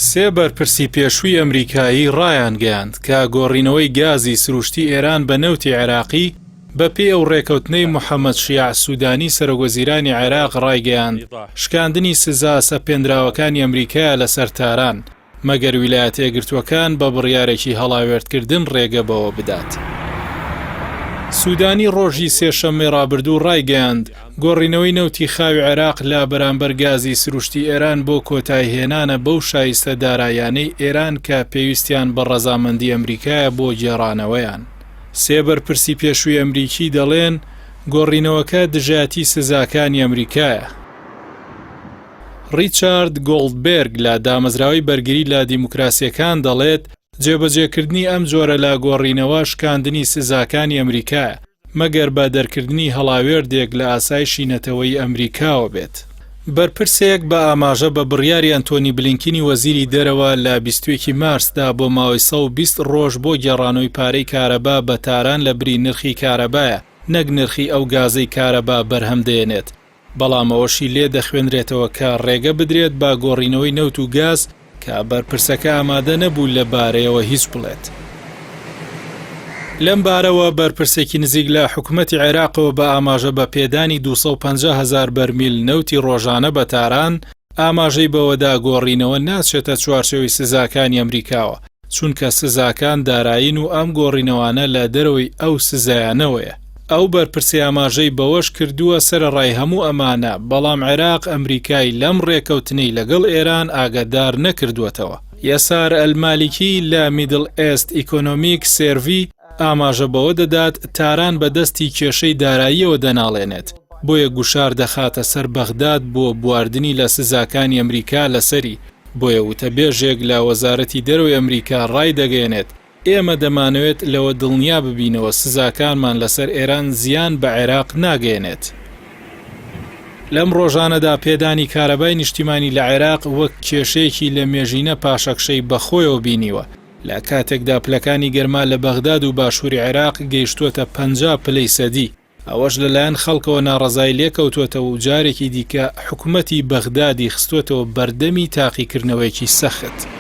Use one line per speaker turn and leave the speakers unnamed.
سێ بەرپرسی پێشووی ئەمریکایی ڕایانگەیاند کە گۆڕینەوەی گازی سروشتی ئێران بە نەوتی عێراقی بە پێی ئەو ڕێکەوتنەی محەمەد شیاع سودانی سەرۆکوەزیرانی عێراق ڕایگەیاند شکاندنی سزا سەپێندراوەکانی ئەمریکایە لەسەر تاران مەگەر ویلایەتە یەکگرتووەکان بە بڕیارێکی هەڵاوێردکردن ڕێگە بەوە بدات. سودانی ڕۆژی سێشەممەی ڕابردوو ڕایگەیاند، گۆڕینەوەی نەوتی خاوی عێراق لە بەرامبەر گازی سروشتی ئێران بۆ کۆتاییهێنانە بەو شایستە داراییانەی ئێران کە پێویستیان بە ڕەزامەندی ئەمریکایە بۆ گێڕانەوەیان. سێ بەرپرسی پێشووی ئەمریکی دەڵێن، گۆڕینەوەکە دژایەتی سزاکانی ئەمریکایە. ڕیچارد گۆڵدبێرگ لە دامەزراوەی بەرگری لە دیموکراسییەکان دەڵێت، جێبەجێکردنی ئەم جۆرە لە گۆڕینەوە شکاندنی سزاکانی ئەمریکایە، مەگەر بە دەرکردنی هەڵاوێردێک لە ئاسایشی نەتەوەیی ئەمریکاوە بێت. بەرپرسێک بە ئاماژە بە بڕیاری ئەنتۆنی بلینکینی وەزیری دەرەوە لە 21 ی مارسدا بۆ ماوەی 120 ڕۆژ بۆ گێڕانەوەی پارەی کارەبا بە تاران لە بری نرخی کارەبایە نەک نرخی ئەو گازەی کارەبا بەرهەم دەیەنێت بەڵام ئەوەشی لێ دەخوێنرێتەوە کە ڕێگە بدرێت بە گۆڕینەوەی نەوت و گاز کە بەرپرسەکە ئامادە نەبوو لە بارەیەوە هیچ بڵێت. لەم بارەوە بەرپرسێکی نزیک لە حکومەتی عێراقەوە بە ئاماژە بە پێدانی 250 هەزار بەرمیل نەوتی ڕۆژانە بە تاران ئاماژەی بەوەدا گۆڕینەوە ناچێتە چوارچێوەی سزاکانی ئەمریکاوە چونکە سزاکان دارایین و ئەم گۆڕینەوانە لە دەرەوەی ئەو سزایانەوەیە. ئەو بەرپرسەی ئاماژەی بەوەش کردووە، سەرەڕای هەموو ئەمانە، بەڵام عێراق ئەمریکای لەم ڕێکەوتنەی لەگەڵ ئێران ئاگادار نەکردووەتەوە. یەسار ئەلمالیکی لە میدڵ ئێست ئیکۆنۆمیک سێرڤی ئاماژە بەوە دەدات، تاران بە دەستی کێشەی داراییەوە دەناڵێنێت، بۆیە گوشار دەخاتە سەر بەغداد بۆ بواردنی لە سزاکانی ئەمریکا لەسەری، بۆیە وتەبێژێک لە وەزارەتی دەرەوەی ئەمریکا ڕایدەگەیەنێت، ئێمە دەمانەوێت لەوە دڵنیا ببینەوە سزاکانمان لەسەر ئێران زیان بە عێراق ناگەیەنێت. لەم ڕۆژانەدا پێدانی کارەبای نیشتیمانی لە عێراق وەک کێشەیەکی لە مێژینە پاشەکشەی بەخۆیەوە بینیوە، لە کاتێکدا پلەکانی گەرما لە بەغداد و باشووری عێراق گەیشتووەتە 50 پلەی سەدی، ئەوەش لەلایەن خەڵکەوە ناڕەزایی لێکەوتووەتەوە و جارێکی دیکە حکومەتی بەغدادی خستووەتەوە بەردەمی تاقیکردنەوەیەکی سەخت.